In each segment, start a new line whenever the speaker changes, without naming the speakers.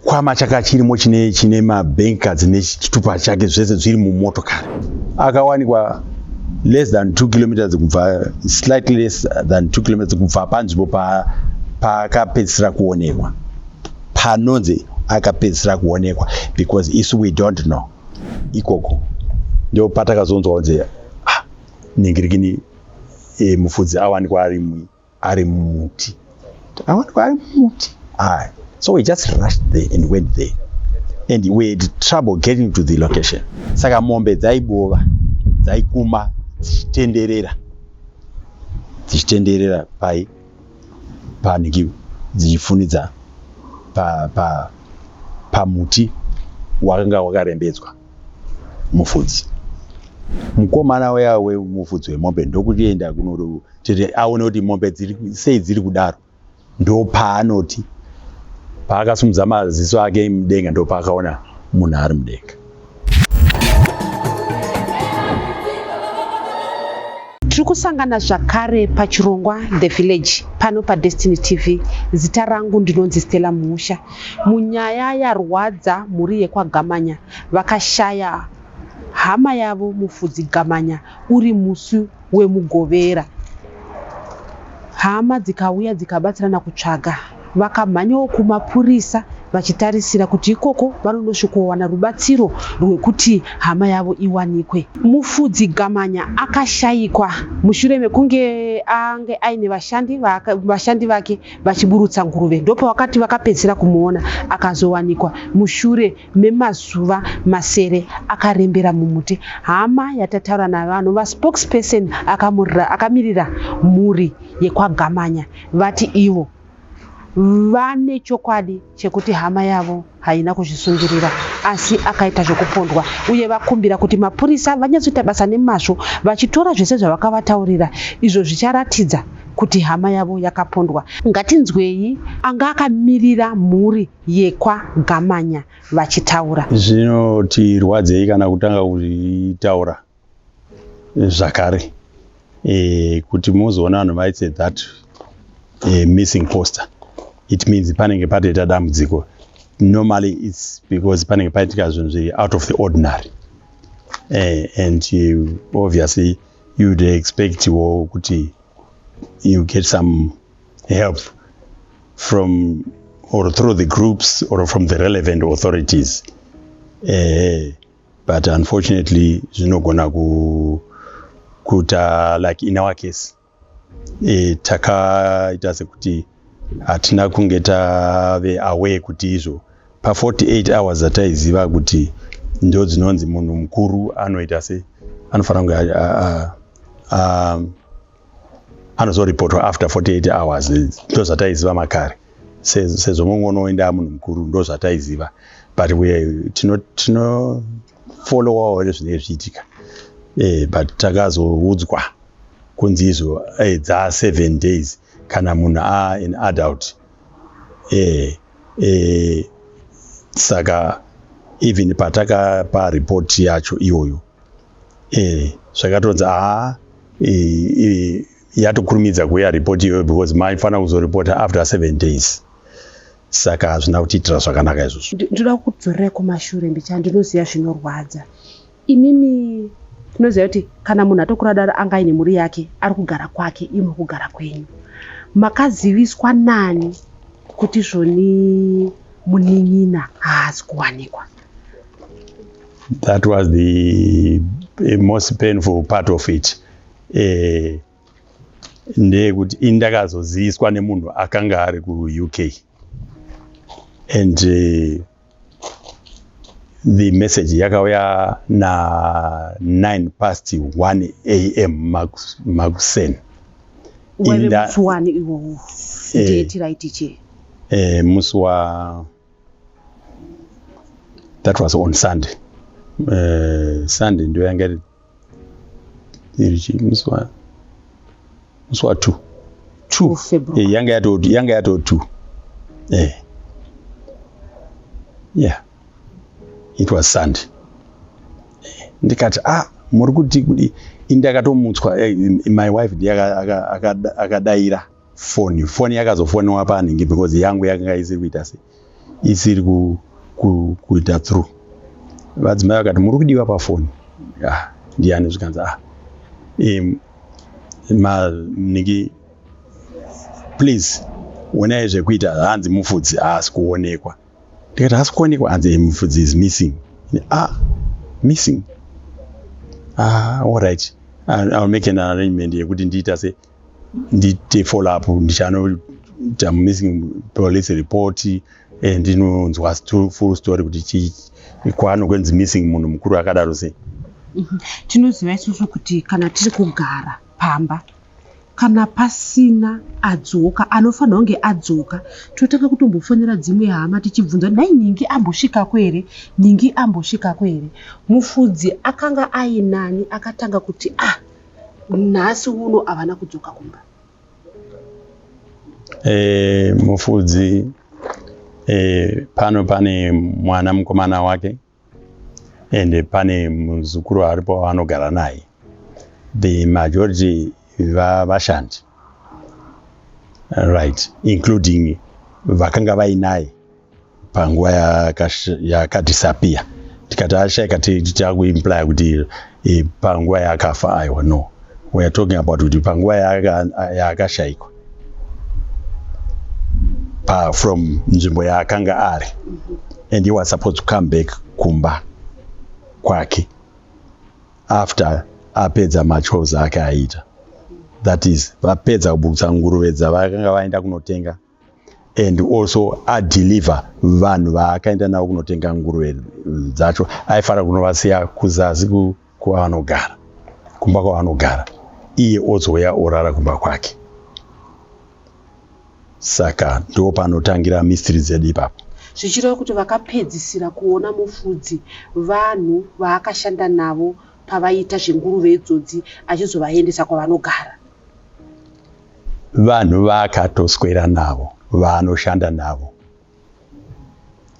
Chikwama chaka chirimo chine mabank cards nechitupa chake, zvese zviri mumotokari. Akawanikwa less than 2 kilometers kubva, slightly less than 2 kilometers kubva panzvimbo paakapedzisira kuonekwa, panonzi akapedzisira kuonekwa, because isu we don't know ikoko. Ndo patakazonzwa kunzi, ah, ningirikini, mufudzi awanikwa ari mumuti, awanikwa ari mumuti. Ah, so we just rushed there and went there and we had trouble getting to the location. Saka mombe dzaibova, dzaikuma dzichitenderera, dzichitenderera pai paniki, dzichifunidza pamuti wakanga wakarembedzwa mufudzi. Mukomana uya wemufudzi wemombe ndokuenda kunoti aone kuti mombe dziri sei dziri kudaro. Ndopaanoti paakasumudza maziso ake mudenga, ndopaakaona munhu ari mudenga.
Tiri kusangana zvakare pachirongwa The Village pano paDestiny TV. Zita rangu ndinonzi Stella Musha. Munyaya yarwadza mhuri yekwaGamanya, vakashaya hama yavo Mufudzi Gamanya uri musi weMugovera. Hama dzikauya dzikabatsirana kutsvaga, vakamhanyawo kumapurisa vachitarisira kuti ikoko vanonosvikowana rubatsiro rwekuti hama yavo iwanikwe. Mufudzi Gamanya akashayikwa mushure mekunge ange aine vashandi vake vachiburutsa nguruve. Ndopavakati vakapedzisira kumuona. Akazowanikwa mushure memazuva 7 akarembera mumuti. Hama yatataura navanhu, vaspokesperson akamirira mhuri yekwaGamanya, vati ivo vane chokwadi chekuti hama yavo haina kuzvisungirira asi akaita zvekupondwa, uye vakumbira kuti mapurisa vanyatsoita basa nemazvo vachitora zvese zvavakavataurira izvo zvicharatidza kuti hama yavo yakapondwa. Ngatinzwei anga akamirira mhuri yekwaGamanya vachitaura.
Zvinotirwadzei kana kutanga kuzvitaura zvakare, kuti muzoona vanhu vaise that missing poster, it means panenge patoita dambudziko. Normally it's because panenge paitika zvinhu zviri out of the ordinary, and obviously you'd expect wo kuti you get some help from or through the groups or from the relevant authorities, but unfortunately zvinogona kuta like in our case, takaita sekuti hatina kunge tave aware kuti izvo pa48 hours dzataiziva kuti ndo dzinonzi munhu mukuru anoita se anofanira kunge anozoripotwa after 48 hours. Ndo zvataiziva makare. Sezvo mumwe unoenda munhu mukuru, ndo zvataiziva, but tino followawo zvinenge zvichiitika, but takazoudzwa kunzi izvo dza 7 days kana munhu an adult. Saka even patakapa ripoti yacho iyoyo, zvakatonzi haa, yatokurumidza kuuya ripoti iyoyo because maifanira kuzoripota after 7 days. Saka hazvina kutiitira zvakanaka izvozvo.
Ndoda kudzorera kumashure mbichana. Ndinoziva zvinorwadza. Imimi tinoziva kuti kana munhu atokura daro, anga aine mhuri yake, ari kugara kwake, imwe kugara kwenyu. Makaziviswa nani kuti zvoni munin'ina haasi kuwanikwa?
That was the most painful part of it, ndeyekuti ini ndakazoziviswa nemunhu akanga ari kuUK and the message yakauya na9 past 1 am makuseni.
Waive musi wani iwowo? Date raiti chii?
Musi wa that was on Sunday. Sunday ndo yanga iri chii? Musi wa 2 2.
February.
Yanga yato 2. Yeah, it was Sunday. Ndikati, ah, muri kuti kudi? Indakatomutswa, my wife ndiye akadaira foni. Foni yakazofoniwa panhingi because yangu yakanga isiri kuita sei. Isiri kuita through. Vadzimai vakati, "Muri kudiwa pafoni." Ah, ndiani? Zvikanzi, "Ah, maniki, please onai zvekuita, hanzi Mufudzi haasi kuonekwa." Ndikati, "Haasi kuonekwa?" Hanzi, "Mufudzi is missing." "Ah, missing? Ah, allright, I'll make an arrangement yekuti ndiita se ndiite follow up, ndichanoita missing police report, ndinonzwa full story kuti chii kwaanokwenzi missing munhu mukuru akadaro sei."
Tinoziva isusu kuti kana tiri kugara pamba, kana pasina adzoka, anofanira kunge adzoka, totanga kutombofonera dzimwe hama tichibvunza, "Dai ningi ambosvikako here? Ningi ambosvikako here?" Mufudzi akanga ainani akatanga kuti, "Ah, nhasi uno havana kudzoka kumba"?
Mufudzi, pano pane mwana mukomana wake, ende pane muzukuru aripo waanogara naye. The majority vashandi, right, including vakanga vainaye panguva yakadisappear. Tikati ashayika, takuimplya kuti panguva yaakafa? Aiwa, no, we are talking about kuti panguva yaakashayikwa pa from nzvimbo yaakanga ari, and he was supposed to come back kumba kwake after apedza machores ake aita, that is, vapedza kuburutsa nguruve dzavakanga vaenda kunotenga, and also adeliver vanhu vaakaenda navo kunotenga nguruve dzacho. Aifanira kunovasiya kuzasi kwavanogara, kumba kwavanogara, iye ozouya orara kumba kwake. Saka ndo panotangira mystery dzedu ipapo.
Zvichireva kuti vakapedzisira kuona Mufudzi vanhu vaakashanda navo pavaiita zvenguruve idzodzi, achizovaendesa kwavanogara.
Vanhu vaakatoswera navo, vaanoshanda navo,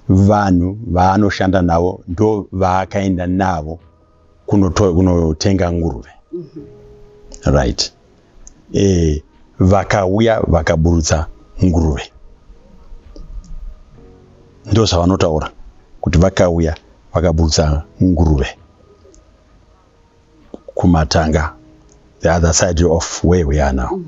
vanhu vaanoshanda navo ndo vaakaenda navo kunotenga nguruve, right? Vakauya vakaburutsa nguruve, ndo zvavanotaura kuti vakauya vakaburutsa nguruve kumatanga, the other side of where we are now,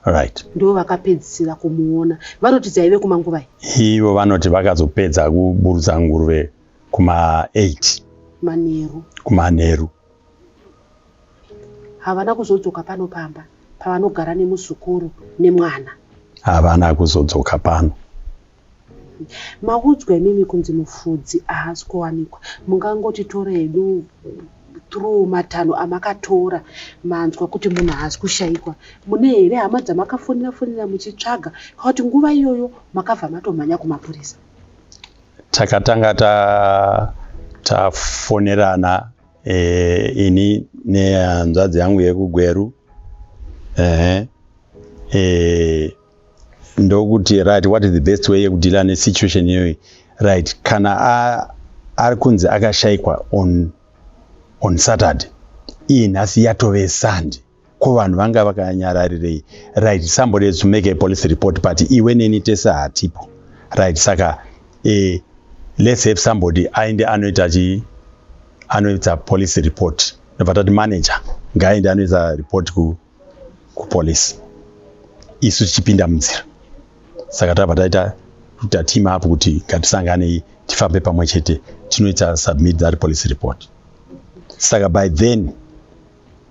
right?
Ndo vakapedzisira kumuona. Vanoti dzaive kumanguvai?
Ivo vanoti vakazopedza kuburutsa nguruve kuma-8.
Manheru?
Kumanheru.
Havana kuzodzoka pano pamba pavanogara nemuzukuru nemwana?
Havana kuzodzoka pano.
Maudzwa imimi kunzi Mufudzi haasi kuwanikwa, mungangoti tora hedu through matanho amakatora manzwa kuti munhu haasi kushayikwa. Mune here hama dzamakafonera fonera muchitsvaga, kana kuti nguva iyoyo makabva matomhanya kumapurisa?
Takatanga tafonerana, ini nehanzvadzi yangu yekuGweru, ehe, ndokuti, "Right, what is the best way yekudeala nesituation iyoyi?" Right, kana ari kunzi akashayikwa on Saturday, iyi nhasi yatove Sunday, ko vanhu vanga vakanyararirei? Right, somebody has to make a police report, but iwe neni tese hatipo, right? Saka let's have somebody aende anoita chi anoita police report. Ndobva tati manager ngaaende anoita report kupolice, isu tichipinda munzira. Saka tabva taita kuita team up kuti ngatisanganei, tifambe pamwe chete, tinoita submit that police report. Saka by then,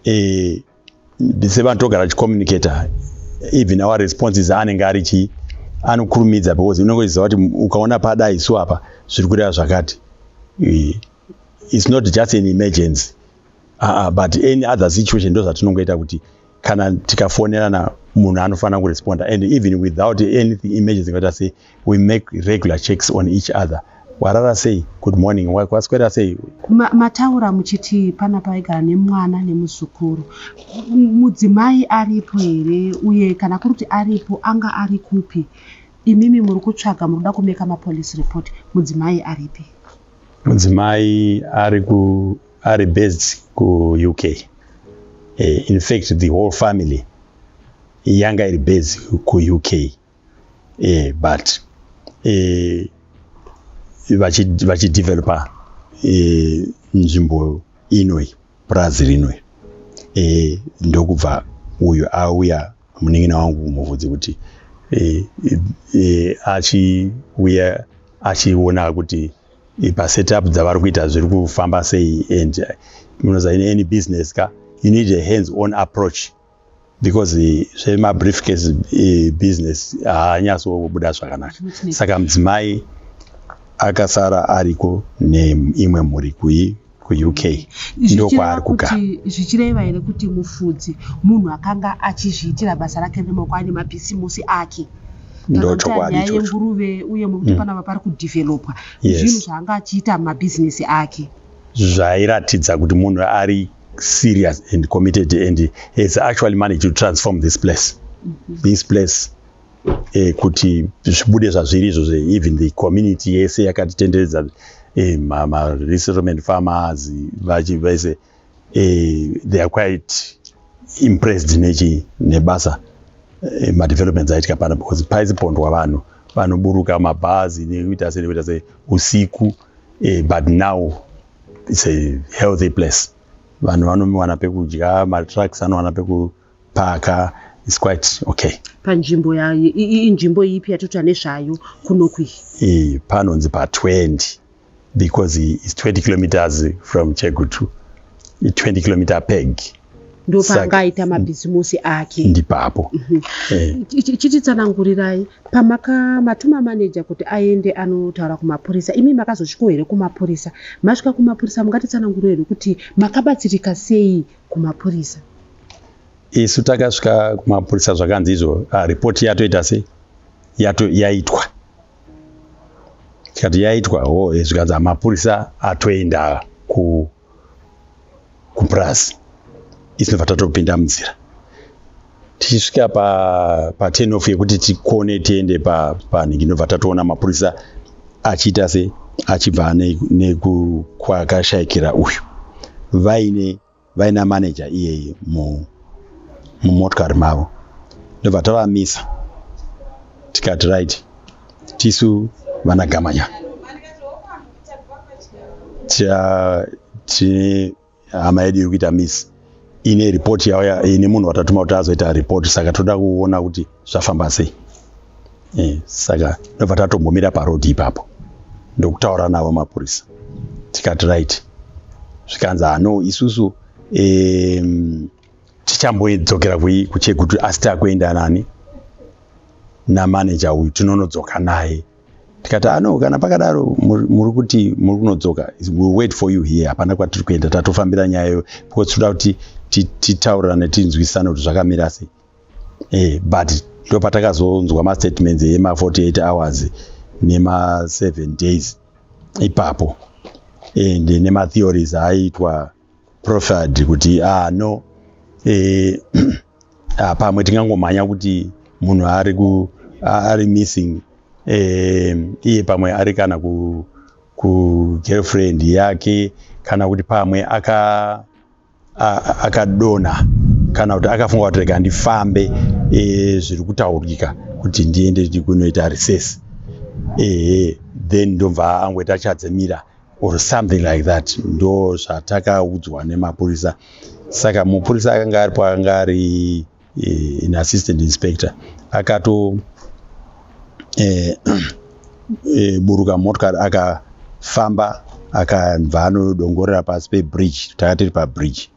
sevanhu togara tichicommunicata, even our responses anenge ari chii, anokurumidza, because unongoziva kuti ukaona pada isu apa zviri kureva zvakati. It's not just an emergency, but any other situation, ndo zvatinongoita kuti kana tikafonerana, munhu anofanira kuresponda. And even without anything emergency, ngaita sei, we make regular checks on each other: "Warara sei? Good morning, waswera sei?"
Mataura muchiti panapa vaigara nemwana nemuzukuru. Mudzimai aripo here? Uye kana kuri kuti aripo, anga ari kupi? Imimi muri kutsvaga, muri kuda kumeka mapolice report, mudzimai aripi?
Mudzimai ari based kuUK. In fact, the whole family yanga iri based kuUK, but Vachidevelopa nzvimbo inoi, purazi rinoi, ndokubva uyu auya, munin'ina wangu Muvhudzi, kuti achiuya achiona kuti pasetup dzavari kuita zviri kufamba sei. And munoziva, in any business ka, you need a hands on approach, because zvemabriefcase business haanyatsobuda zvakanaka. Saka mudzimai akasara ariko neimwe mhuri kui kuUK, ndokwaari kugara.
Zvichireva here kuti Mufudzi munhu akanga achizviitira basa rake remaoko, aine mabhisimusi ake?
Ndochokwadi.
Nyaya yenguruve uye mukuti panapa pari kudhivhelopwa, zvinhu zvaanga achiita mumabhizinesi ake.
Zvairatidza kuti munhu ari serious and committed and has actually managed to transform this place, this place, kuti zvibude zvazviri izvozvo. Even the community yese yakatitenderedza, maresettlement farmers vachi vese, they are quite impressed nechi nebasa, madevelopments aitika pano, because paisipondwa vanhu vanoburuka mabhazi nekuita sei nekuita sei usiku, but now it's a healthy place. Vanhu vanowana pekudya, matrucks anowana pekupaka. It's quite okay.
Panzvimbo, inzvimbo ipi yatoita nezvayo kunokwi?
Panonzi pa20 because it's 20 kilometers from Chegutu, 20 kilometer peg.
Ndopaangaita mabhizimusi ake.
Ndipapo.
Chititsanangurirai, pamaka matuma maneja kuti aende anotaura kumapurisa, imi makazosvikawo here kumapurisa? Masvika kumapurisa, mungatitsanangurira here kuti makabatsirika sei kumapurisa?
Isu takasvika kumapurisa, zvakanzi izvo, ripoti yatoita sei, yaitwa. Tikati yaitwa ho, zvikanzi mapurisa atoenda kupurasi. Isinobva tatopinda munzira tichisvika pa turn off yekuti tikone tiende panhingi, ndobva tatoona mapurisa achiita se achibva nekwakashayikira uyu, vaine vaina maneja iyeye mumotokari mavo. Ndobva tavamisa, tikati, "Right, tisu vana Gamanya, tine hama yedu iri kuita miss, ine ripoti yauya, ine munhu watatuma kuti azoita ripoti, saka toda kuona kuti zvafamba sei." Saka ndobva tatombomira parodhi ipapo, ndokutaura navo mapurisa. Tikati, "Right." Zvikanzi, "Hano, isusu tichambodzokera kuChegutu, asi takuenda nani namaneja uyu, tinonodzoka naye." Tikati, "Ano, kana pakadaro muri kuti muri kunodzoka, we wait for you here. Hapana kwatiri kuenda, tatofambira nyaya iyo because toda kuti titaurirane, tinzwisisane kuti zvakamira sei." But ndo patakazonzwa mastatements ema48 hours nema7 days ipapo and nematheories aiitwa proffered kuti, ah, no, pamwe tingangomhanya kuti munhu ari missing, iye pamwe ari kana ku girlfriend yake, kana kuti pamwe akadonha, kana kuti akafunga kuti rega ndifambe, zviri kutaurika kuti ndiende kunoita recess, ehe, then ndobva angoita chadzemira or something like that. Ndo zvatakaudzwa nemapurisa. Saka mupurisa akanga aripo, akanga ari an assistant inspector, akato buruka motokari, akafamba, akabva anodongorera pasi pebridge. Taka tiri pabridge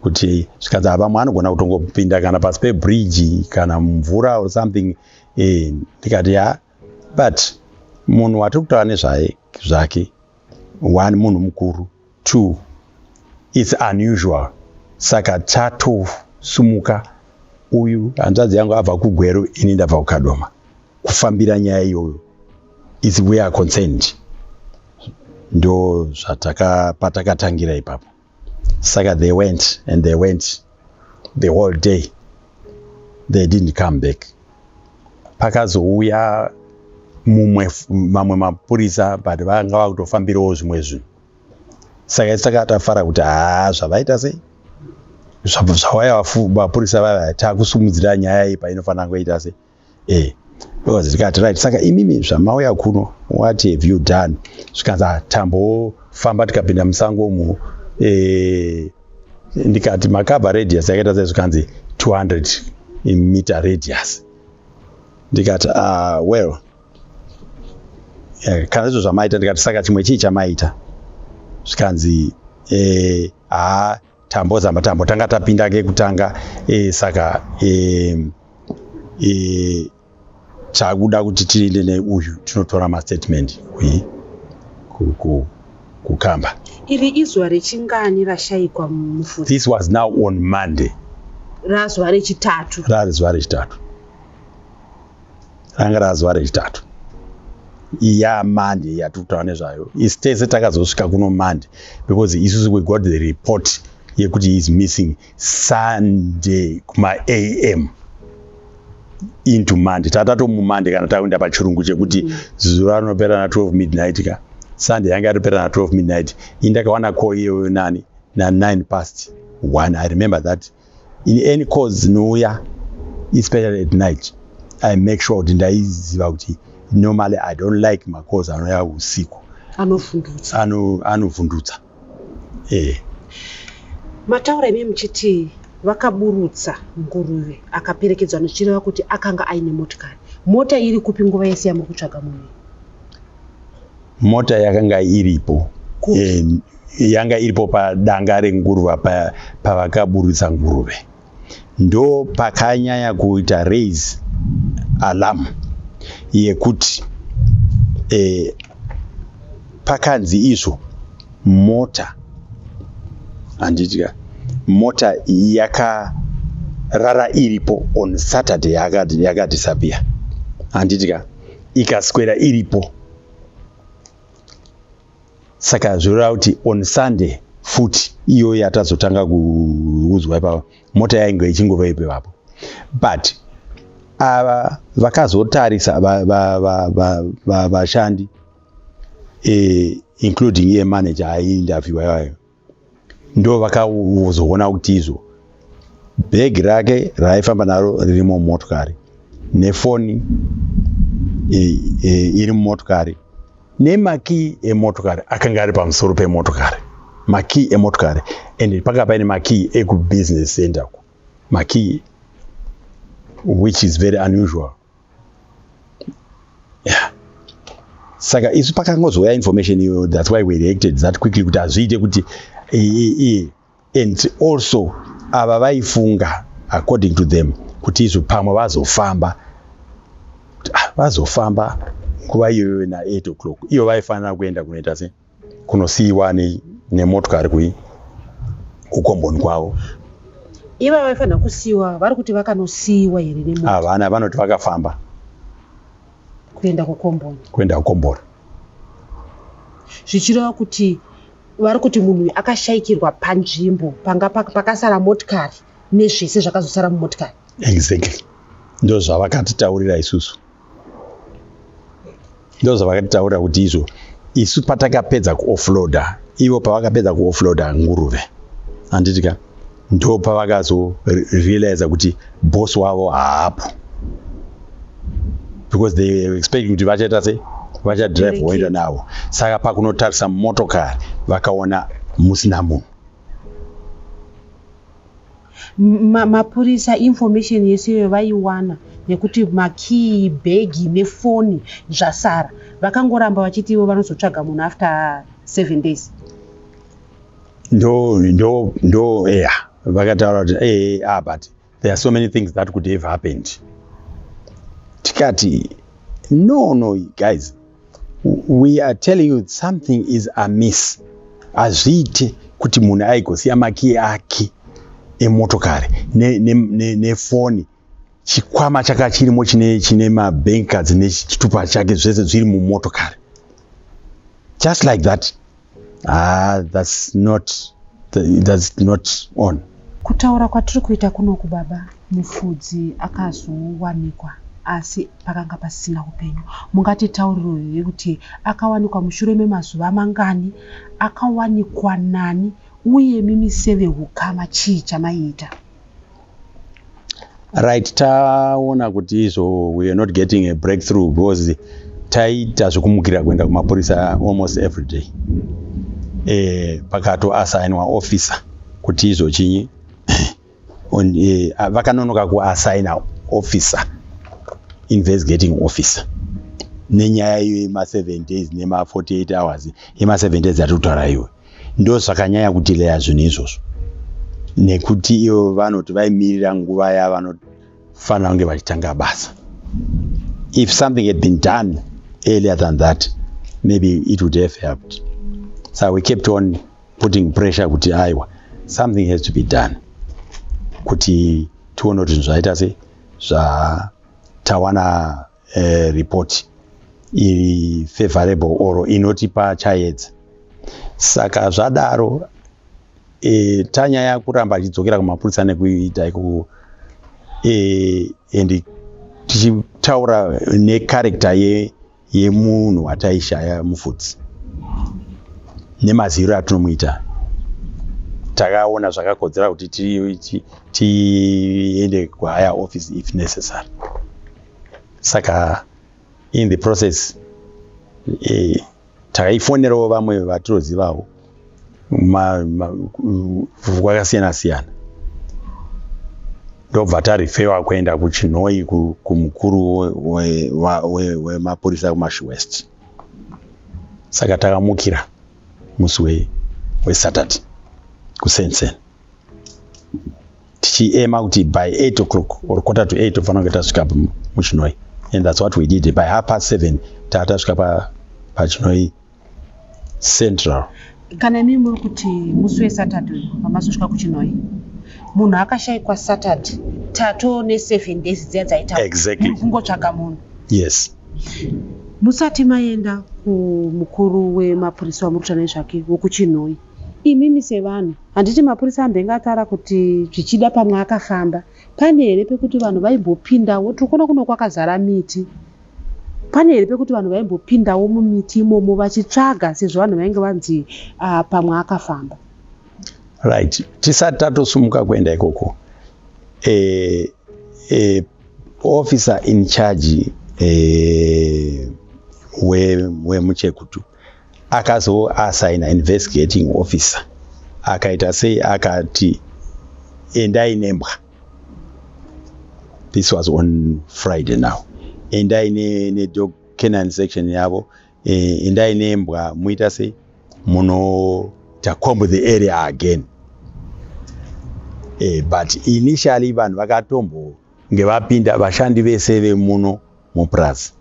kuti zvikanzi vamwe anogona kutongopinda kana pasi pebridge kana mumvura or something. Ndikati, ya, but munhu watiri kutaura nezvaye zvake, one, munhu mukuru, two, it's unusual. Saka tatosumuka, uyu hanzvadzi yangu abva kuGweru, ini ndabva kuKadoma, kufambira nyaya iyoyo is we are concerned. Ndo zvataka patakatangira ipapo. Saka they went and they went the whole day, they didn't come back. Pakazouya mumwe, mamwe mapurisa, but vanga vakutofambirawo zvimwe zvinhu. Saka isi taka tafara kuti haa, zvavaita sei, zvauya mapurisa vaya, takusumudzira nyaya iyi painofanira kuita sei. Because tikati, "Right, saka imimi zvamauya kuno, what have you done?" Zvikanzi, "Ah, tambofamba tikapinda musango umu." Ndikati, "Macover radius yakaita sei?" Zvikanzi, "200 meter radius." Ndikati, "Ah, well, kana izvo zvamaita," ndikati, "saka chimwe chii chamaita?" Zvikanzi, "Haa, tambozama, tambotanga tapinda kekutanga, saka chakuda kuti tiende neuyu tinotora mastatement kukamba."
Iri izuva rechingani rashayikwa Mufudzi?
This was now on Monday.
Razuva rechitatu.
Rari zuva rechitatu, ranga razuva rechitatu yaMonday yatiri kutaura nezvayo. Isi tese takazosvika kuno Monday because isusu we got the report yekuti he is missing Sunday kuma-am into Monday. TatatomuMonday kana takuenda pachirungu chekuti zuva rinopera na12 midnight ka. Sunday yanga yatopera na12 midnight. Indakawana call iyoyo nani na9 past 1. I remember that in any calls dzinouya, especially at night, I make sure kuti ndaiziva kuti normally I don't like macalls anouya usiku.
Anovhundutsa.
Anovhundutsa.
Mataura imi muchiti vakaburutsa nguruve akaperekedzwa, zvichireva kuti akanga aine motikari. Mota iri kupi nguva yese yamuri kutsvaga munhu?
Mota yakanga iripo.
Kupi?
Yanga iripo padanga renguruve pavakaburutsa nguruve. Ndo pakanyanya kuita raise alarm yekuti pakanzi izvo mota, handitya, mota yakarara iripo on Saturday yakadisappear, handitya, ikaswera iripo. Saka zvoreva kuti on Sunday futi iyoyo yatazotanga kuudzwa ipapo, mota yainge ichingova ipapo. But ava vakazotarisa vashandi, including iye manager aiinterviewa iwayo, ndo vakazoona kuti izvo bhegi rake raaifamba naro ririmo mumotokari, nefoni iri mumotokari, nemakii emotokari akanga ari pamusoro pemotokari, makii emotokari. And panga paine makii ekubusiness center, makii which is very unusual, yeah. Saka isu pakangozouya information iyoyo, that's why we reacted that quickly kuti hazviite kuti and also ava vaifunga, according to them, kuti izvo pamwe vazofamba, kuti, ah, vazofamba nguva iyoyo na8 o'clock iyo vaifanira kuenda kunoita se kunosiyiwa nemotokari kukomboni kwavo.
Iva vaifanira kusiyiwa, vari kuti vakanosiyiwa here nemota?
Havana, vanoti vakafamba.
Kuenda kukomboni.
Kuenda kukomboni.
Zvichireva kuti vari kuti munhu uyu akashayikirwa panzvimbo panga pakasara motikari nezvese zvakazosara mumotikari.
Exactly, ndo zvavakatitaurira isusu, ndo zvavakatitaurira kuti izvo isu patakapedza kuoffloada, ivo pavakapedza kuoffloada nguruve, handiti ka, ndo pavakazorealiza kuti boss wavo haapo, because they were expecting kuti vachaita sei, vachadrive voenda navo. Saka pakunotarisa motokari vakaona musina munhu.
Mapurisa information yese iyoyo vaiwana nekuti makii, bhegi nefoni zvasara, vakangoramba vachiti ivo vanozotsvaga munhu after 7 days?
Ndo yeah, vakataura kuti ah, but there are so many things that could have happened. Tikati, No, guys, we are telling you something is amiss. Hazviite kuti munhu aigosiya makii ake emotokari nefoni, chikwama chaka chirimo chine mabank cards nechitupa chake, zvese zviri mumotokari just like that. Ah, that's not on."
Kutaura kwatiri kuita kunoku, baba Mufudzi, akazowanikwa asi pakanga pasina upenyu. Mungatitauriro here kuti akawanikwa mushure memazuva mangani, akawanikwa nani, uye mimi seveukama chii chamaiita?
Right, taona kuti izvo we are not getting a breakthrough because taiita zvekumukira kuenda kumapurisa almost every day. Pakatoassignwa officer kuti izvo chinyi, vakanonoka kuassigna officer, investigating officer, nenyaya iyo yema7 days nema48 hours. Yema7 days yatiri kutaura iwe ndo zvakanyanya kudelayer zvinhu izvozvo, nekuti ivo vanoti vaimirira nguva yavanofanira kunge vachitanga basa. If something had been done earlier than that, maybe it would have helped. So we kept on putting pressure kuti aiwa, something has to be done kuti tione kuti zvinhu zvaita sei, zvatawana report iri favorable or inotipa chaedza. Saka zvadaro, tanyanya kuramba achidzokera kumapurisa nekuita ikoko, and tichitaura necharacter yemunhu wataishaya, Mufudzi, nemaziviro atinomuita, takaona zvakakodzera kuti tiende kuhigher office if necessary. Saka in the process, takaifonerawo vamwe vatinozivawo kwakasiyana siyana, ndobva tareferwa kuenda kuChinhoyi, kumukuru wemapurisa kuMash West. Saka takamukira musi weSaturday kusensen, tichiema kuti by 8 o'clock or quarter to 8 tofanira kunge tasvika muChinhoyi, and that's what we did. By 7:30 taa tasvika paChinhoyi Central.
Kana imi muri kuti musi weSaturday pamazosvika kuChinhoyi, munhu akashayikwa Saturday, tato ne7 days dziya dzaita kungotsvaga munhu.
Yes.
Musati maenda kumukuru wemapurisa wamuri kutaura nezvake wokuChinhoyi, imimi sevanhu, handiti mapurisa ambenge ataura kuti zvichida pamwe akafamba, pane here pekuti vanhu vaimbopindawo? Tiri kuona kuno kwakazara miti. Pane here pekuti vanhu vaimbopindawo mumiti imomo vachitsvaga, sezvo vanhu vainge vanzi pamwe akafamba?
Right, tisati tatosumuka kuenda ikoko, officer in charge wemuChegutu akazoassigna investigating officer. Akaita sei? Akati endai nembwa. This was on Friday. Now endai nedog canine section yavo, endai nembwa, muita sei, munoita comb the area again. But initially vanhu vakatombonge vapinda, vashandi vese vemuno mupurazi,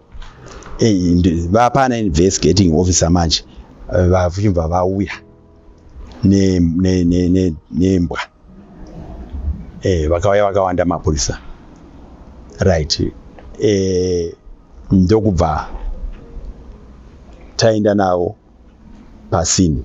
vapana investigating officer manje, vachibva vauya nembwa. Vakauya vakawanda mapurisa, right? Ndokubva taenda navo pascene,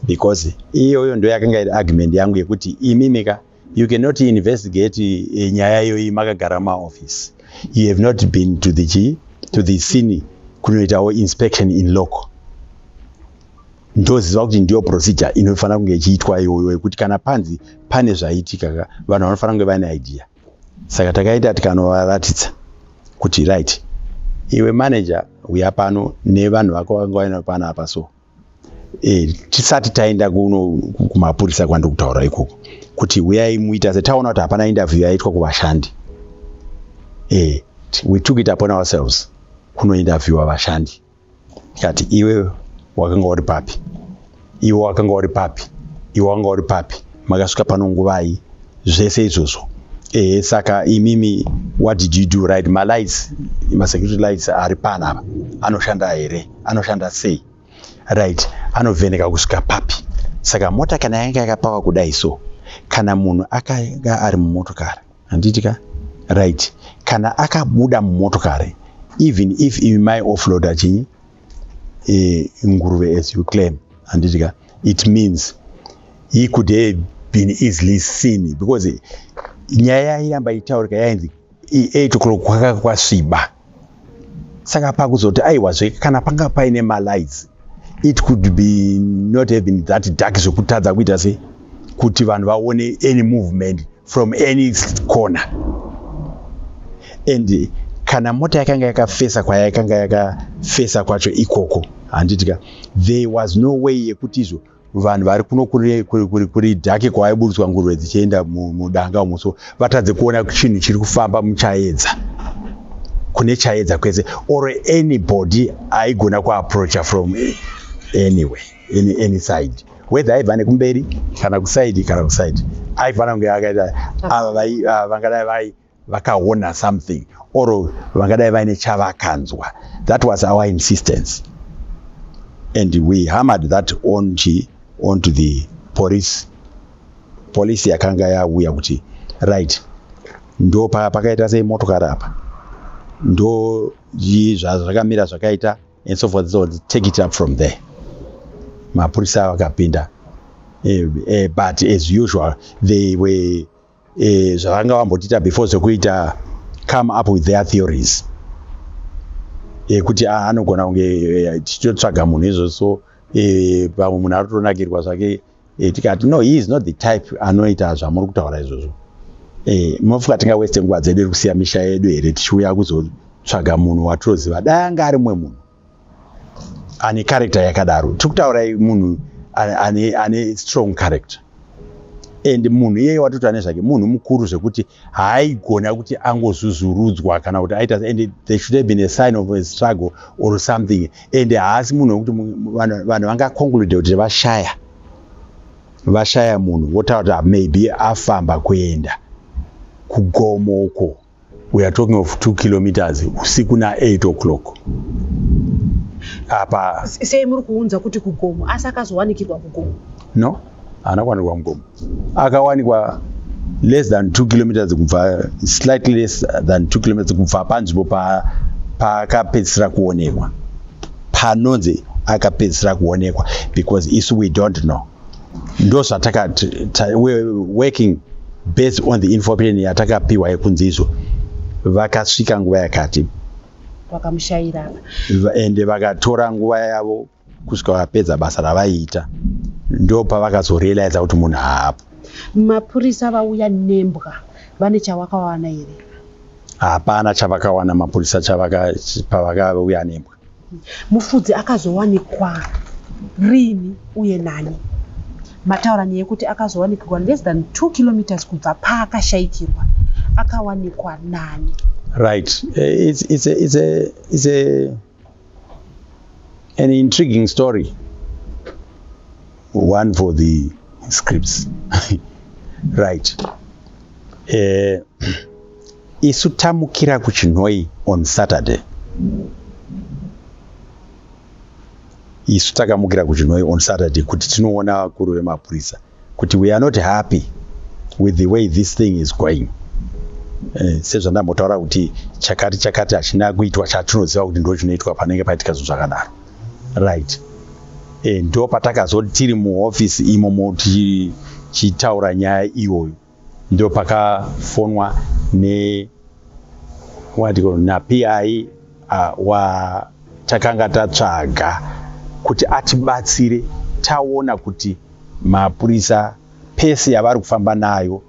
because iyoyo ndo yakanga iri argument yangu yekuti imimika, you cannot investigate nyaya iyoyi makagara mumaoffice. You have not been to the scene kunoitawo inspection in loco. Ndoziva kuti ndiyo procedure inofanira kunge ichiitwa iyoyo, yekuti kana panzi pane zvaitika, vanhu vanofanira kunge vaine idea. Saka takaita tikanovaratidza kuti right, iwe manager, uya pano nevanhu vako vanga vaina panapa. So tisati taenda kuno kumapurisa kwandiri kutaura ikoko kuti uyai muita setaona kuti hapana interview yaitwa kuvashandi, we took it upon ourselves kunointerviewa vashandi. Tikati iwe wakanga uri papi? Iwe wakanga uri papi? Iwe wanga uri papi? Makasvika pano nguvai? Zvese izvozvo. Saka imimi, what did you do? Right, malights, masecurity lights ari panapa anoshanda here? Anoshanda sei? Right, anovheneka kusvika papi? Saka mota kana yanga yakapakwa kudai, so kana munhu akanga ari mumotokari, handiti ka? Right, kana akabuda mumotokari, even if imi mai offloada chinyi, nguruve as you claim, handiti ka? It means he could have been easily seen, because nyaya yairamba itaurika yainzi 8 o'clock kwakanga kwasviba. Saka pakuzoti aiwazve, kana panga paine malights, it could be not have been that dark zvekutadza kuita sei kuti vanhu vaone any movement from any corner. And kana mota yakanga yakafesa kwayakanga yakafesa kwacho ikoko, handitika, there was no way yekuti izvo vanhu vari kuno kuri dark kwaiburutswa nguruve dzichienda mudanga umo, so vatadze kuona chinhu chiri kufamba muchaedza, kune chaedza kwese, or anybody aigona kuapproacha from anyway, any side, whether aibva nekumberi kana kuside kana kuside, aifanira kunge akaita ava vangadai vai vakaona something or vangadai vaine chavakanzwa. That was our insistence and we hammered that on chi onto the police. Police yakanga yauya kuti, right, ndo pakaita sei motokari apa, ndo zvazvakamira zvakaita and so forth, so take it up from there. Mapurisa vakapinda, but as usual they were zvavanga vambotiita before, zvekuita come up with their theories ekuti ah, anogona kunge tichitotsvaga munhu izvozvo, pamwe munhu ari kutonakirwa zvake. Tikati, "No, he is not the type anoita zvamuri kutaura izvozvo. Munofunga tingawaste nguva dzedu iri kusiya misha yedu here tichiuya kuzotsvaga munhu watinoziva? Dai anga ari mumwe munhu ane character yakadaro." Tiri kutaurai munhu ane strong character, and munhu iyeye watoti ane zvake, munhu mukuru zvekuti haaigona kuti angozuzurudzwa kana kuti aita, and there should have been a sign of a struggle or something. And haasi munhu wekuti vanhu vangaconclude kuti vashaya munhu, votaura kuti maybe afamba kuenda kugomo uko. We are talking of 2 kilometers, usiku na8 o'clock apa.
Sei muri kuunza kuti kugomo, asi akazowanikirwa kugomo?
No, haana kuwanikwa mugomo. Akawanikwa less than 2 kilometers kubva, slightly less than 2 kilometers kubva panzvimbo paakapedzisira kuonekwa, panonzi akapedzisira kuonekwa, because isu we don't know. Ndo zvatakati working based on the information yatakapiwa yekunzi izvo vakasvika nguva yakati,
vakamushayira apa.
Ende vakatora nguva yavo kusvika vapedza basa ravaiita, ndo pavakazorealiza kuti munhu haapo.
Mapurisa vauya nembwa, vane chavakawana here?
Hapana chavakawana mapurisa pavakauya nembwa.
Mufudzi akazowanikwa rini uye nani? Mataura nyaya yekuti akazowanikirwa less than 2 kilometers kubva paakashayikirwa. Akawanikwa nani?
Right. It's a, it's a, it's a, an intriguing story, one for the scripts, right? Isu tamukira kuChinhoyi on Saturday. Isu takamukira kuChinhoyi on Saturday kuti tinoona vakuru vemapurisa kuti we are not happy with the way this thing is going. Sezvandambotaura kuti chakati chakati hachina kuitwa chatinoziva kuti ndo chinoitwa panenge paitika zvinhu zvakadaro, right? Ndo patakazoti tiri muhofisi imomo tichitaura nyaya iyoyo, ndo pakafonwa ne what you call, naPI wa takanga tatsvaga kuti atibatsire. Taona kuti mapurisa pace yavari kufamba nayo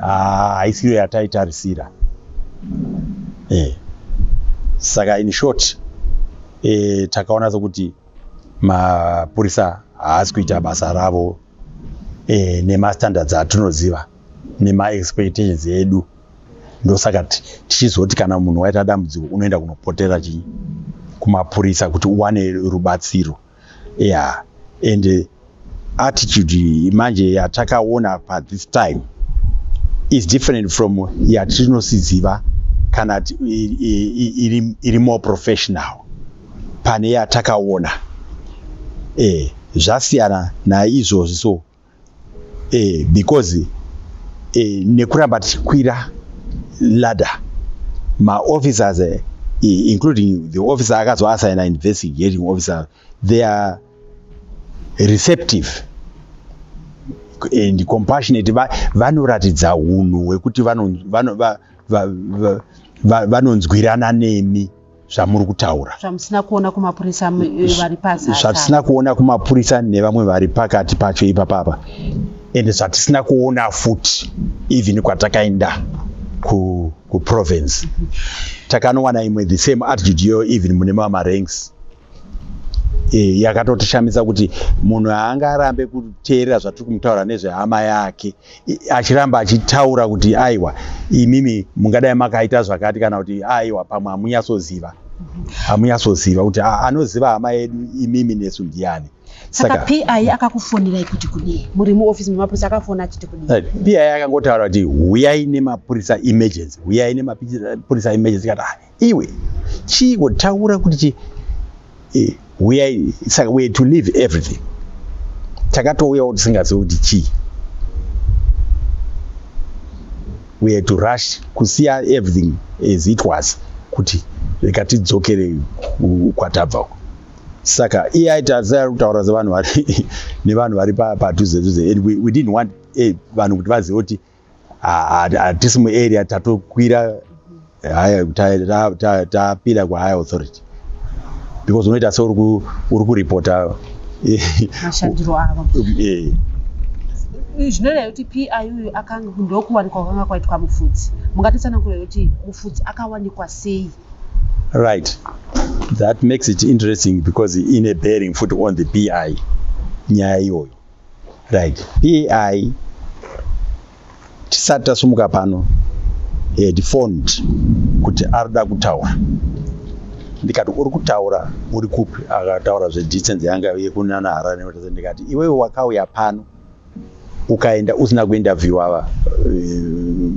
haisiyo yataitarisira. Saka in short, takaona sekuti mapurisa haasi kuita basa ravo nemastandards atinoziva nemaexpectations edu. Ndosaka tichizoti kana munhu waita dambudziko, unoenda kunopotera chii kumapurisa kuti uwane rubatsiro. Yeah, and attitude manje yatakaona pathis time is different from yatinosiziva kana iri more professional pane yatakaona. Zvasiyana naizvozvi. So because nekuramba tichikwira ladder, maofficers, including the officer akazoassigna investigating officer, they are receptive and compassionate. Vanoratidza unhu hwekuti vanonzwirana nemi zvamuri kutaura.
Zvamusina kuona kumapurisa vari pasi.
Zvatisina kuona kumapurisa nevamwe vari pakati pacho ipapapa, ende zvatisina kuona futi even kwatakaenda. Kuprovince takanowana imwe the same attitude iyoyo, even mune mamwe maranks. Yakatotishamisa kuti munhu haangarambe kuteerera zvatiri kumutaura nezvehama yake, achiramba achitaura kuti aiwa, imimi mungadai makaita zvakati, kana kuti aiwa, pamwe hamunyatsoziva kuti anoziva hama yedu imimi nesu ndiani.
Saka PI akakufonirai kuti kudii muri muofisi memapurisa? Akafona achiti kudii?
PI akangotaura kuti huyai nemapurisa emergency, huyai nemapurisa emergency. Kati, "Ah, iwe chiiko? Taura kuti chi huyai." Saka we had to leave everything. Takatouyawo tisingazivi kuti chii. We had to rush kusiya everything as it was kuti rega tidzokere kwatabva uko. Saka iye aiti asai kutaura sevanhu vari nevanhu vari padhuze dhuze, and we didn't want vanhu kuti vazive kuti hatisi muarea, tatokwira tapira kuhigher authority, because unoita seuri uri kuripota
mashandiro avo. Zvinoreva kuti PI uyu akanga ndokuwanikwa kwakanga kwaitwa Mufudzi. Mungatitsanangurira kuti Mufudzi akawanikwa sei?
Right, that makes it interesting because ine bearing futi on the PI nyaya iyoyo. Right, PI tisati tasumuka pano had phoned kuti arida kutaura. Ndikati, "Uri kutaura uri kupi?" Akataura zvedistance yanga yekunana Harare. Ndikati, "Iwewe wakauya pano ukaenda usina kuinterviewa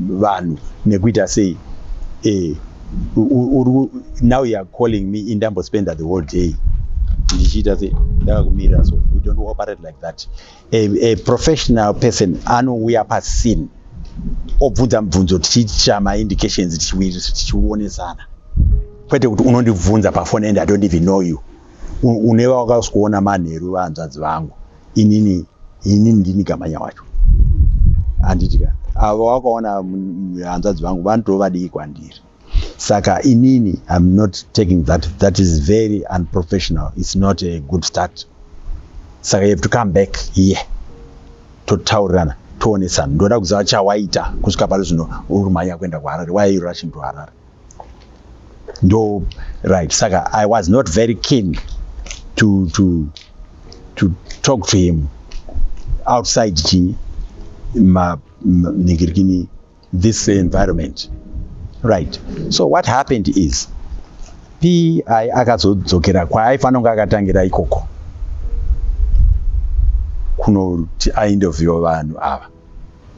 vanhu nekuita sei? Now you are calling me, indambospenda the whole day ndichiita sei ndakakumirira." So we don't operate like that. A professional person anouya pascene obvunza mubvunzo, tichiita maindications, tichionesana, kwete kuti unondibvunza pafoni and I don't even know you. Uneva wakasikuona manheru vanzvadzi vangu. Inini ndini Gamanya wacho, handiti ka? Avo wakaona hanzvadzi vangu vanotovadii kwandiri. Saka inini I'm not taking that. That is very unprofessional. It's not a good start. Saka you have to come back here, totaurirana, toonesana. Ndoda kuziva chawaita kusvika pari zvino uri mhanya kuenda kuHarare. Why are you rushing to Harare? Ndo right. Saka I was not very keen to talk to him outside chi ma ningirikini this environment, right? So what happened is PI akazodzokera kwaaifanira kunge akatangira ikoko kunoti ainterviewa vanhu ava.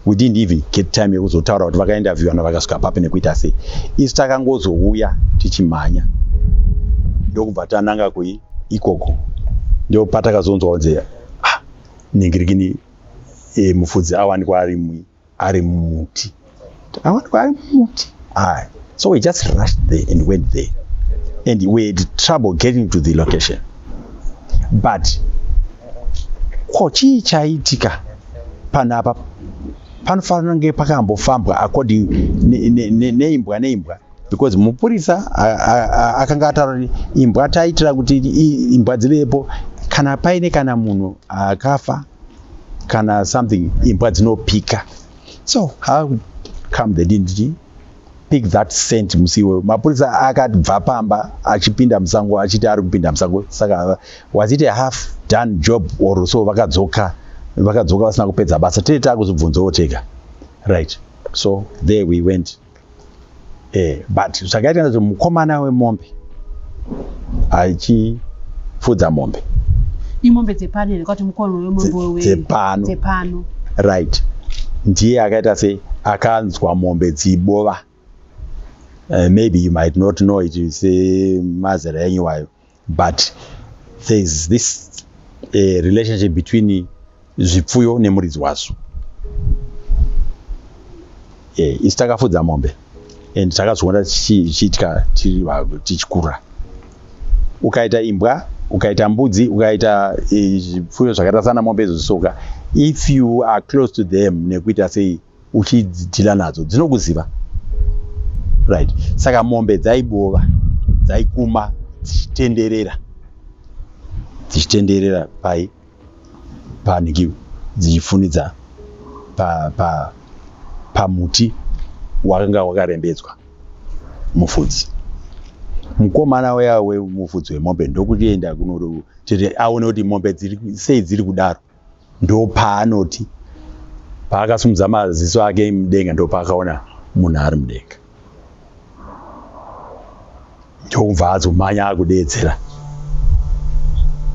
We didn't even get time yekuzotaura kuti vakainterviewana vakasvika papi nekuita sei. Isu takangozouya tichimhanya, ndokubva tananga kui ikoko. Ndo patakazonzwa kunzi, ah, ningirikini, Mufudzi awanikwa ari mumuti, awanikwa ari mumuti. Ah, so we just rushed there and went there, and we had trouble getting to the location. But ko chii chaitika panapa? Panofanira kunge pakambofambwa according neimbwa neimbwa, because mupurisa akanga ataura kuti imbwa taitira kuti imbwa dzivepo kana paine kana munhu akafa kana something, imbwa dzinopika. So how come they didn't pick that scent musi iwoyo? Mapurisa akabva pamba achipinda musango, achiti ari kupinda musango. Saka was it a half done job or so? Vakadzoka vasina kupedza basa. Tee taakuzobvunzawo tega, right? So there we went. But zvakaitika kuti mukomana wemombe achifudza mombe.
Imombe dzepano here kwati mukono wemombe?
Dzepano.
Dzepano.
Right, ndiye akaita sei, akanzwa mombe dzibova. Maybe you might not know it semazera enyu wayo, but there is this relationship between zvipfuyo nemuridzi wazvo. Isu takafudza mombe and takazviona chichiitika tichikura. Ukaita imbwa, ukaita mbudzi, ukaita zvipfuyo zvakaita sana mombe izvo, if you are close to them nekuita sei uchideala nadzo, dzinokuziva, right? Saka mombe dzaibova, dzaikuma dzichitenderera, dzichitenderera pai paniki, dzichifunidza pamuti pa wakanga wakarembedzwa. Mufudzi, mukomana uya wemufudzi wemombe, ndokuenda kunoti aone kuti mombe dziri sei dziri kudaro. Ndopaanoti paakasimudza maziso ake mudenga, ndopaakaona munhu ari mudenga, ndokubva azomhanya akudeedzera,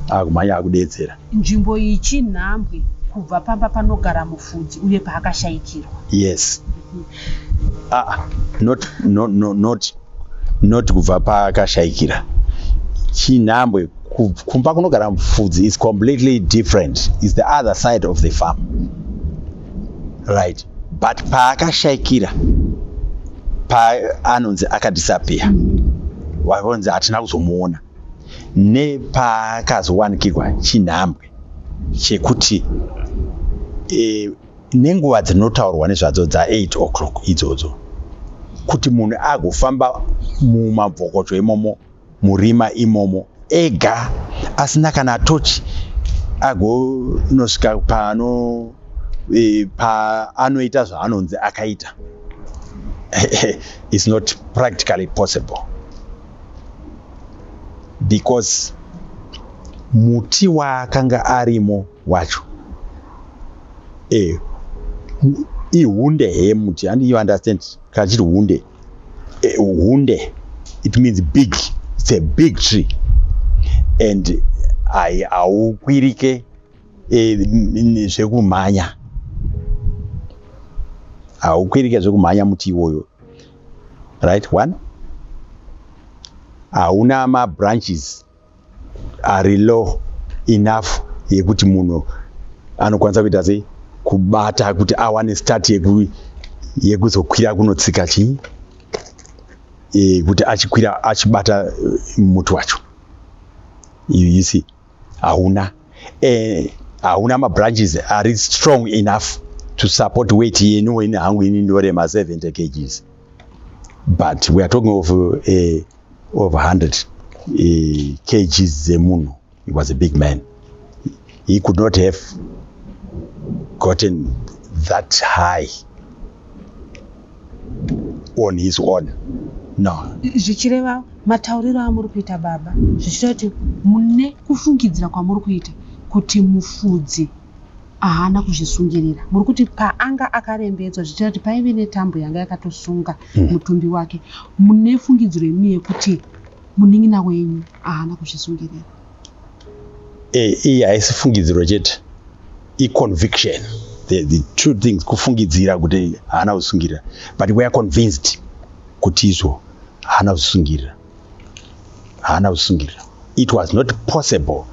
akumhanya akudeedzera.
Nzvimbo iyi chinhambwe kubva pamba panogara mufudzi uye paakashayikirwa?
Yes. Ah, not, no, no, not kubva paakashayikira. Chinhambwe kumba kunogara mufudzi is completely different, is the other side of the farm, right? But paakashayikira, paanonzi akadisappear, waonzi hatina kuzomuona, nepaakazowanikirwa chinhambwe chekuti nenguva dzinotaurwa nezvadzo dza8 o'clock idzodzo, kuti munhu agofamba mumabvokocho imomo, murima imomo ega, asina kana tochi, agonosvika pano paanoita zvaanonzi akaita is not practically possible, because muti waakanga arimo wacho ihunde yemuti. And you understand, kana chiri hunde, hunde, it means big. It's a big tree and haukwirike zvekumhanya, haukwirike zvekumhanya muti iwoyo, right? One, hauna mabranches ari low enough yekuti munhu anokwanisa kuita sei, kubata kuti awane start yekuzokwira kunotsika chii, kuti achikwira achibata muti wacho. You see, hauna mabranches ari strong enough to support weight yenu. Ini hangu, ini ndorema 70 kgs, but we are talking of over 100 kgs dzemunhu. He was a big man. He could not have gotten that high on his own, no.
Zvichireva, matauriro amuri kuita baba, zvichireva kuti mune kufungidzira kwamuri kuita kuti mufudzi haana kuzvisungirira. Muri kuti paanga akarembedzwa, zvichireva kuti paive netambo yanga yakatosunga mutumbi wake. Mune fungidziro imi yekuti munin'ina wenyu haana kuzvisungirira?
Iyi haisi fungidziro chete, iconviction. The two things, kufungidzira kuti haana kuzvisungirira, but we are convinced kuti izvo haana kuzvisungirira, haana kuzvisungirira. It was not possible,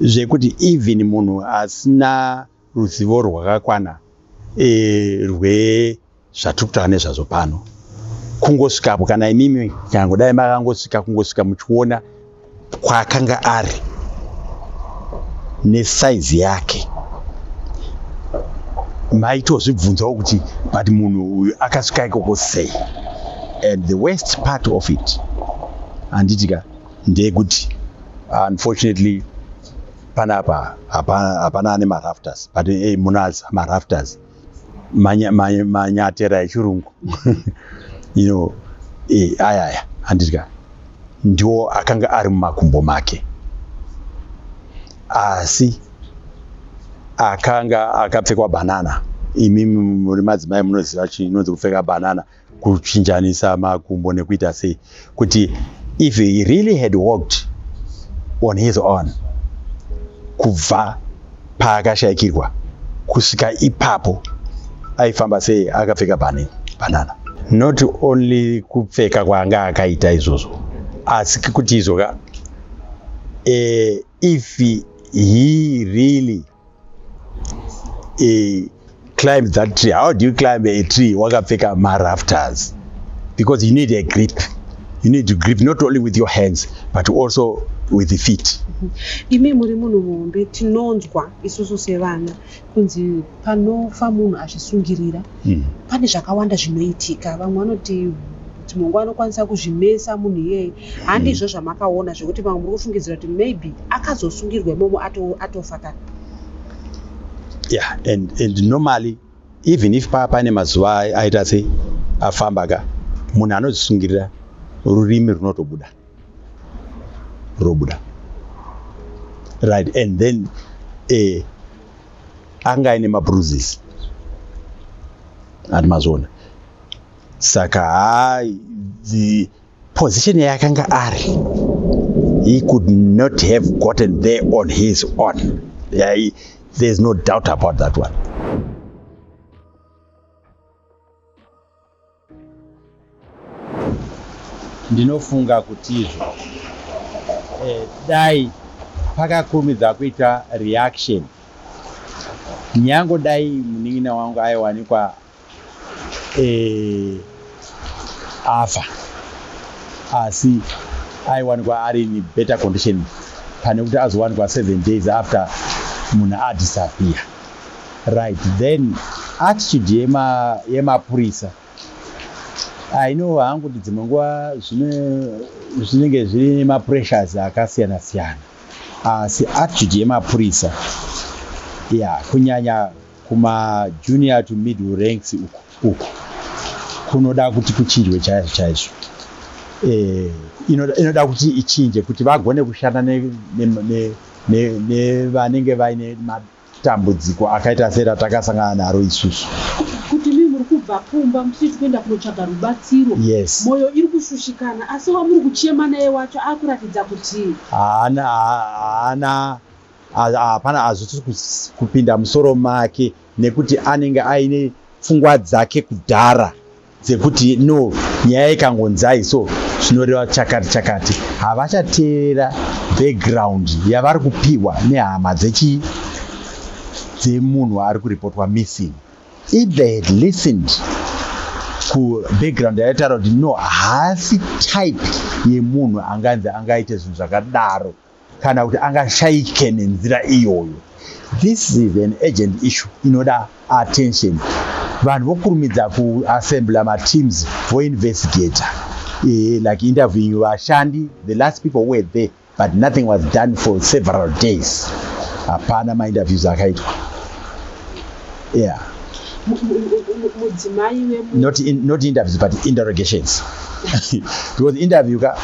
zvekuti even munhu asina ruzivo rwakakwana rwezvatiri kutaura nezvazvo pano, kungosvikapo, kana imimi nyangodai makangosvika, kungosvika muchiona kwaakanga ari nesaizi yake, maitozvibvunzawo kuti, but munhu uyu akasvika ikoko sei? And the worst part of it, handiti ka, ndeyekuti unfortunately panapa hapana ane marafters, but hey, munazi marafters, manyatera echirungu, ayaya, handiti ka, ndiwo akanga ari mumakumbo make, asi akanga akapfekwa banana. Imimi muri madzimai, munoziva chinonzi kupfeka banana, kuchinjanisa makumbo nekuita sei, kuti if he really had walked on his own kubva paakashayikirwa kusvika ipapo, aifamba sei akapfeka banana? Not only kupfeka kwaanga akaita izvozvo, asi kuti izvoka, if he really climbed that tree, how do you climb a tree wakapfeka marafters? Because you need a grip. You need to grip not only with your hands but also with the feet.
Imi muri munhu muhombe. Tinonzwa isusu sevana kunzi panofa munhu azvisungirira, pane zvakawanda zvinoitika. Vamwe vanoti dzimwe nguva anokwanisa kuzvimesa munhu iyeye. Handizvo zvamakaona, zvekuti vamwe muri kufungidzira kuti maybe akazosungirwa imomo atofa kana?
Yeah, and normally, even if pane mazuva aita sei afamba ka, munhu anozvisungirira. Rurimi runotobuda, robuda, right? And then anga aine mabruises, ati mazviona. Saka hai, the position yaakanga ari, he could not have gotten there on his own. Yeah, there's no doubt about that one. Ndinofunga kuti izvo dai pakakurumidza kuita reaction, nyange dai munin'ina wangu aiwanikwa afa, asi aiwanikwa ari in better condition pane kuti azowanikwa 7 days after munhu adisappear, right? Then attitude yemapurisa, I know hangu kuti dzimwe nguva zvinenge zviri nemapressures akasiyana siyana, asi attitude yemapurisa ya, kunyanya kumajunior to middle ranks uku, uku kunoda kuti kuchinjwe chaizvo chaizvo. Inoda kuti ichinje kuti vagone kushanda nevanenge vaine matambudziko akaita seratakasangana naro isusu.
Kuti mii muri kubva kumba muchiti kuenda kunotsvaga rubatsiro, mwoyo iri kushushikana, asi wamuri kuchema naye wacho akuratidza kuti
Haana, haana, hapana, hazvisi kupinda musoro make, nekuti anenge aine pfungwa dzake kudhara dzekuti no, nyaya ikangonzai so zvinoreva chakati chakati. Havachateerera background yavari kupiwa nehama dzemunhu ari kuripotwa missing. If they had listened kubackground yaitaura kuti no, haasi type yemunhu anganzi angaite zvinhu zvakadaro kana kuti angashaike nenzira iyoyo. This is an urgent issue inoda attention. Vanhu vokurumidza kuassembla mateams, voinvestigata, like interviewing vashandi, the last people who were there, but nothing was done for several days. Hapana mainterviews akaitwa, yeah.
Mudzimai wemu
Not interviews but interrogations, because interview ka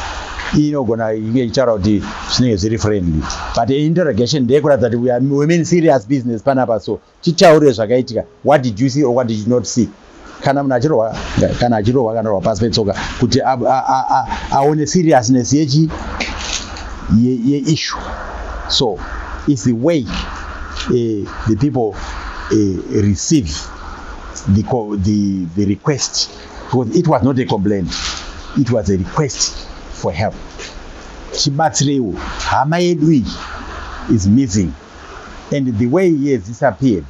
inogona inge ichitaura kuti zvinenge zviri friendly, but interrogation ndeyekuratidza kuti we mean serious business panapa. So titaure zvakaitika. What did you see or what did you not see? Kana munhu achirohwa, kana achirohwa, kana rohwa pasi petsoka, kuti aone seriousness yechi yeissue. So it's the way the people receive the request, because it was not a complaint, it was a request for help. Tibatsireiwo, hama yedu iyi is missing, and the way he has disappeared,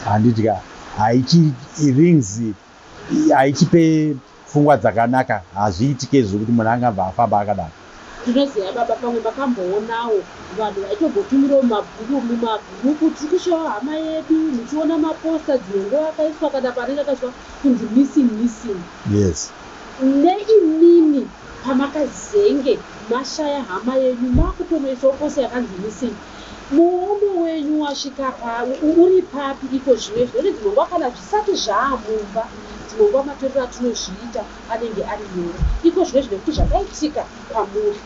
handiti ka, haichi rings, haichipe pfungwa dzakanaka. Hazviitike zvokuti munhu angabva afamba akadaro.
Tinoziva baba, pamwe makamboonawo vanhu vaitombotumirawo mabhuku mumagrupu, "Tiri kushawa hama yedu." Muchiona maposta dzimwe nguva akaiswa kana panenge akaiswa kunzi missing, missing.
Yes.
Neimimi pamakazenge mashaya hama yenyu, makutonoisawo posta yakanzi missing, muono wenyu wasvika pa uri papi iko zvino izvi? Nekuti dzimwe nguva kana zvisati zvaamumba, dzimwe nguva matorero atinozviita anenge ari nyore. Iko zvino izvi, nekuti zvakaitika kwamuri.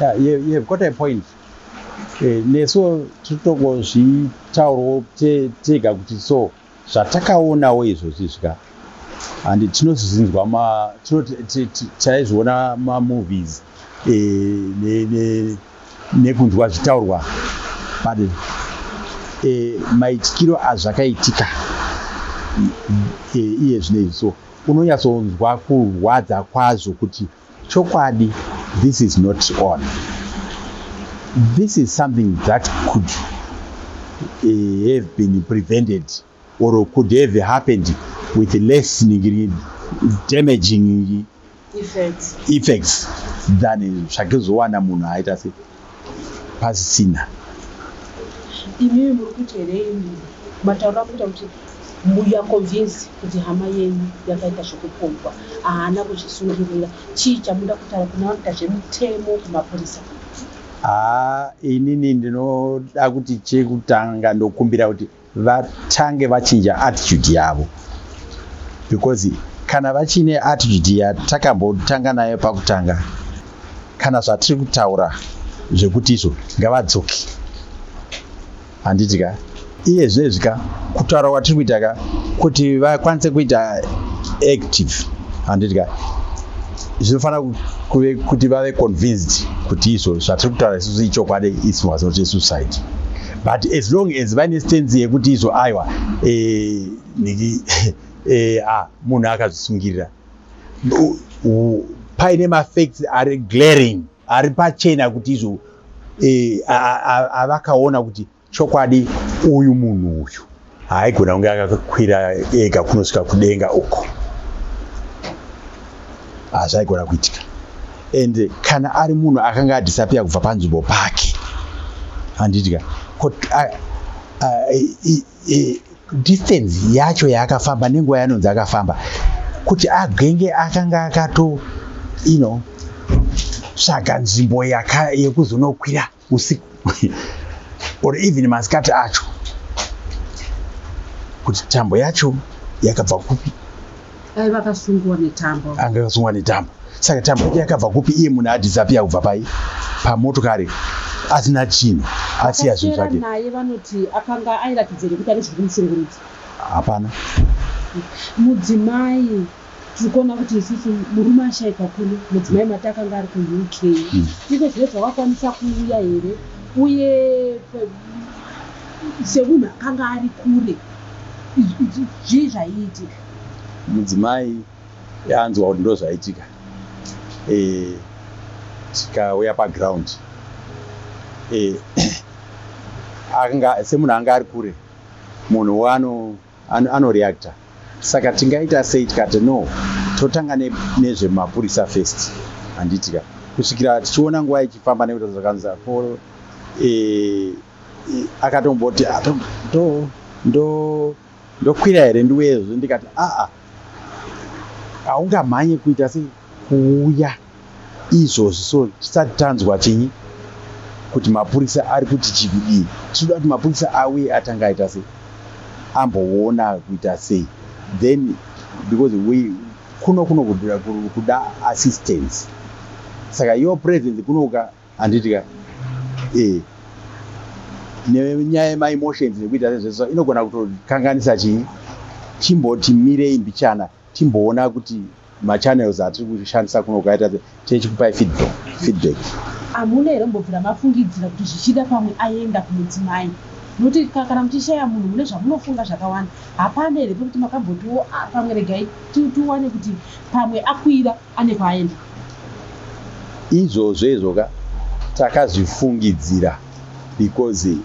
Yeah, you've got a point. Nesuwo totongozvitaurawo tega kuti so zvatakaonawo izvozvi zvika handi tinozvizinzwa, taizviona mamovies nekunzwa zvitaurwa, but maitikiro azvakaitika iye zvino izvi, so unonyatsonzwa kurwadza kwazvo kuti chokwadi this is not on. This is something that could have been prevented or could have happened with less damaging
effects,
effects than zvakizowana munhu aita se pasisina.
Imimi muri kuti here, imi matauro akuita kuti you are convinced kuti hama yenyu yakaita zvekupondwa, haana kuzvisungirira. Chii chamuda kutaura kuna vanoita zvemitemo, kumapurisa?
Haa, inini ndinoda kuti chekutanga ndokumbira kuti vatange vachinja attitude yavo, because kana Kana vachine attitude yatakambotanga nayo pakutanga, kana zvatiri kutaura zvekuti izvo ngavadzoke, handiti ka? Iye zvinezvi ka, kutaura kwatiri kuita ka, kuti vakwanise kuita active, handiti ka, zvinofanira kuve kuti vave convinced kuti izvo zvatiri kutaura isusu ichokwadi, it was not a suicide. But as long as vaine stance yekuti izvo aiwa, niki munhu akazvisungirira, paine mafacts ari glaring, ari pachena kuti izvo avakaona kuti chokwadi uyu munhu uyu haaigona kunge akakwira ega kunosvika kudenga uko, hazvaigona kuitika. And kana ari munhu akanga adisappear kubva panzvimbo pake, handiti ka, distance yacho yaakafamba nenguva yanonzi akafamba kuti agenge akanga akato tsvaga nzvimbo yekuzonokwira usiku or even masikati acho, kuti tambo yacho yakabva kupi?
Aiva akasungwa netambo.
Anga akasungwa netambo, saka tambo yacho yakabva kupi, iye munhu adisappear kubva pai pamotokari asina chinhu, asiya zvinhu
Vakaswera
zvake?
Naye vanoti akanga airatidzira kuti ane zviri kumushungurudza.
Hapana.
Mudzimai, tiri kuona kuti isusu murume ashayikwa kuno, mudzimai mati akanga ari kuUK. Iko zvino zvakakwanisa kuuya here? Uye semunhu akanga ari kure, zvii zvaiitika?
Mudzimai anzwa kuti ndo zvaitika, tikauya paground, anga semunhu anga ari kure, munhu anoreacta. Saka tingaita sei? Tikati no, totanga nezvemapurisa first, handitika, kusvikira tichiona nguva ichifamba, nekuti zvakanzi po akatomboti, "Ah, ndo ndokwira here ndiuyezvo?" Ndikati, "Aa, haungamhanye kuita sei kuuya izvozvi, so tisati tanzwa chinyi kuti mapurisa ari kuti chikudii. Tinoda kuti mapurisa auye atanga aita sei, amboona kuita sei, then because we kuno kuno kuda assistance, saka your presence kunoka, handitika, nenyaya yemaemotions nekuita sezvese inogona kutokanganisa chii. Chimboti mirei mbichana, timboona kuti machannels atiri kushandisa kuno kaita tichikupai feedback.
Hamuna here kumbobvira mafungidzira kuti zvichida pamwe aenda kumudzimai? Nokuti kana muchishaya munhu, mune zvamunofunga zvakawanda. Hapana here pekuti makambotiwo, "Ah, pamwe regai tiwane kuti pamwe akwira ane kwaaenda"?
Izvozvo izvo ka, takazvifungidzira because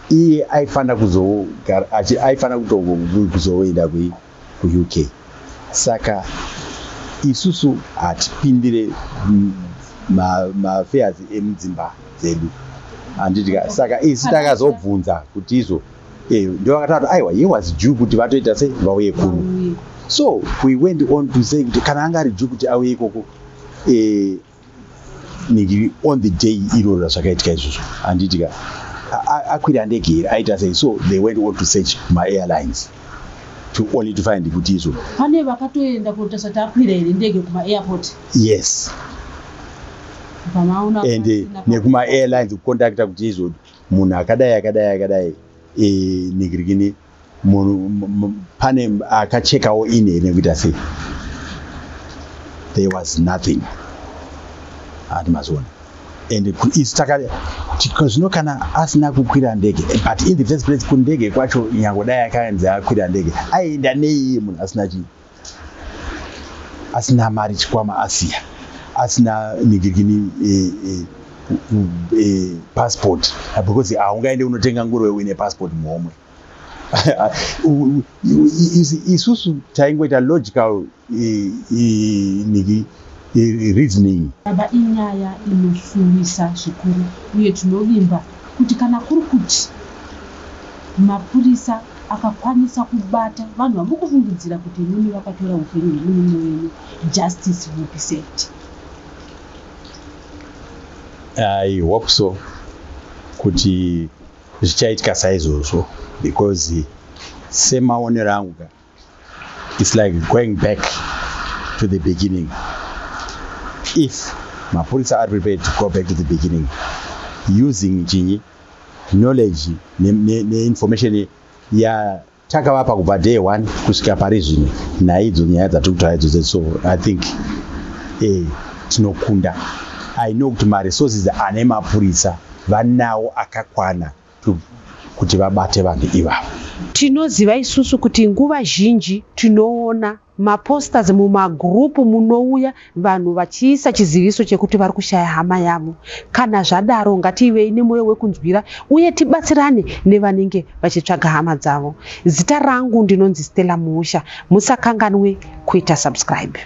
iye aifanira kuzogara aifanira kuzoenda kuUK. Saka isusu hatipindire maaffairs emudzimba dzedu, handitika? Saka isu takazobvunza kuti izvo ndo vakataura kuti aiwa, he was due kuti vatoita sei, vauye kuno.
Vauye.
So we went on to say kuti kana anga ari due kuti auye ikoko, on the day iroro zvakaitika izvozvo, handitika, akwira ndege here, aita sei? So they went on to search maairlines to only to find kuti izvo
Pane vakatoenda kunotarisa kuti akwira here ndege kumaairport?
Yes.
Pamaona
And
pasina
nekuma-airlines kucontacta kuti izvo munhu akadai, akadai, akadai, nigirikini munhu pane akachekawo in here nekuita sei. There was nothing, hati maziona. And isu zvino kana asina kukwira ndege, but in the first place kundege kwacho, nyange dai akanzi akwira ndege, aienda nei munhu asina chii, asina mari, chikwama asiya, asina nigirikini passport? Because haungaende unotenga nguruve uine passport muhomwe. Isusu taingoita logical niki reasoning.
Baba, inyaya inosuwisa zvikuru, uye tinovimba kuti kana kuri kuti mapurisa akakwanisa kubata vanhu vamuri kufungidzira kuti imimi vakatora upenyu hwemurume wenyu, justice will be served.
I hope so kuti zvichaitika saizvozvo, because semaonero angu ka, It's like going back to the beginning. If mapurisa are prepared to go back to the beginning using chinyi knowledge neinformation yatakavapa kubva day one kusvika pari zvino naidzo nyaya dzatiri kutaura idzodzo, so I think tinokunda. I know kuti maresources ane mapurisa vanawo akakwana kuti vabate vanhu ivavo.
Tinoziva isusu kuti nguva zhinji tinoona maposters mumagurupu, munouya vanhu vachiisa chiziviso chekuti vari kushaya hama yavo. Kana zvadaro, ngativei nemwoyo wekunzwira uye tibatsirane nevanenge vachitsvaga hama dzavo. Zita rangu ndinonzi Stella Muusha. Musakanganwe kuita subscribe.